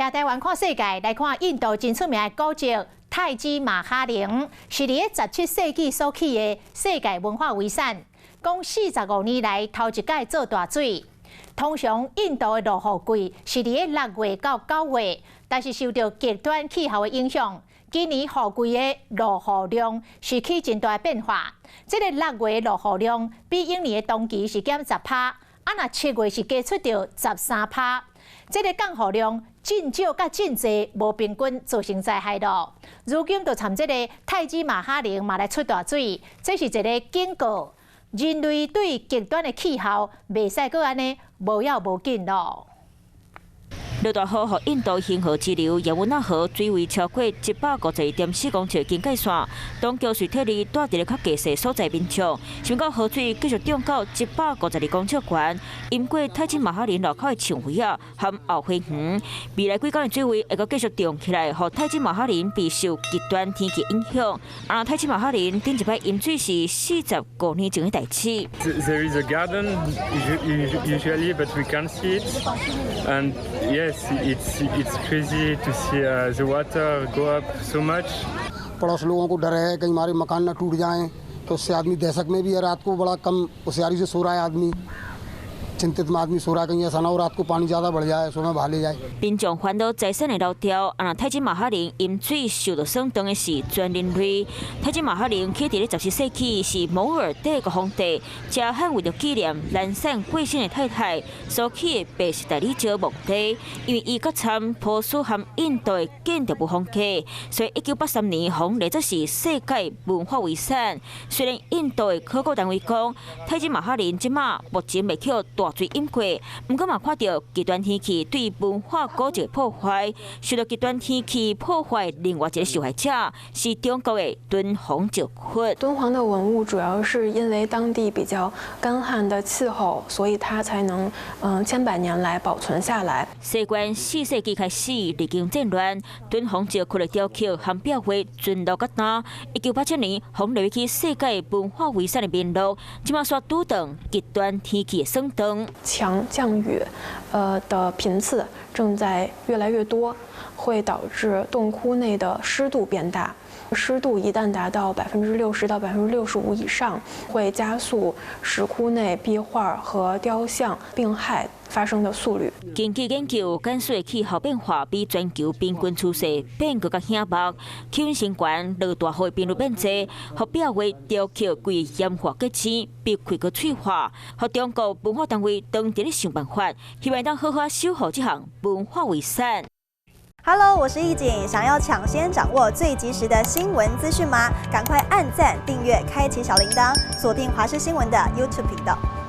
徛台灣看世界，來看印度真出名的古蹟泰姬瑪哈陵，是佇咧17世紀所起的世界文化遺產。講45年來頭一擺做大水。通常印度的落雨季是佇咧6月到9月，但是受著極端氣候的影響，今年雨季的落雨量是起真大變化。這个六月落雨量比往年的同期是減10趴，啊若7月是加出著13趴。這个降雨量真少佮真濟無平均，造成災害咯。如今就參這个泰姬瑪哈陵嘛來出大水，這是一个警告，人類對極端的氣候袂使閣按呢無要無緊咯。落大雨，予印度恆河支流耶姆納河水位超過152.4公尺警戒線，當局隨撤離蹛佇咧較低勢所在民眾，想到河水繼續漲到152公尺懸，淹過泰姬瑪哈陵路口的樹圍仔和後花園。未來幾工的水位會閣繼續漲起來，予泰姬瑪哈陵備受極端天氣影響。啊，泰姬瑪哈陵頂一擺淹水是45年前的代誌。 There is a garden usually, but we can't see it. And yes, it's crazy to see the water go up so much. पड़ोस लोगों को डर है कहीं हमारे मकान न टूट जाएं, तो उससे आदमी दहशत में भी है। रात को बड़ा कम होशियारी से सो रहा है आदमी, चिंतित में आदमी सो रहा है, कहीं ऐसा ना हो रात को पानी ज़्यादा बढ़ जाए, सुबह बहा ले जाए。民眾煩惱財產會流掉，啊，泰姬瑪哈陵淹水受著損當然是全人類。泰姬瑪哈陵起佇咧17世紀，是摩爾帝國皇帝遮罕為著紀念難產過身的太太所起的白色大理石墓地。因為伊閣參波斯和印度的建築物風格，所以1983年予列做是世界文化遺產。雖然印度的考古單位講，泰姬瑪哈陵這馬目前袂予大水淹過，毋過嘛看著極端天氣對文化古蹟破壞，受著極端天氣破壞，另外一个受害者是中國的敦煌石窟。敦煌的文物主要是因為當地比較乾旱的氣候，所以它才能千百年來保存下來。西元4世紀開始，歷經戰亂，敦煌石窟的雕刻和壁畫存留到今。1987年，予列入去世界文化遺產的名錄，這馬煞拄著極端天氣的損斷。強降雨，的頻次正在越來越多，會導致洞窟內的濕度變大。濕度一旦達到60%到65%以上，會加速石窟內壁畫和雕像病害發生的速率。根據研究，甘肅的氣候變化比全球平均趨勢變閣較顯目。氣溫升懸，落大雨頻率變濟，予壁畫雕刻規個鹽化結晶，壁繪閣脆化，予中國文化單位當佇咧想辦法，希望當好好守護這項文化遺產。 Hello，我是易景，想要搶先掌握最及時的新聞資訊嗎？趕快按讚、訂閱、開啟小鈴鐺，鎖定華視新聞的 YouTube 頻道。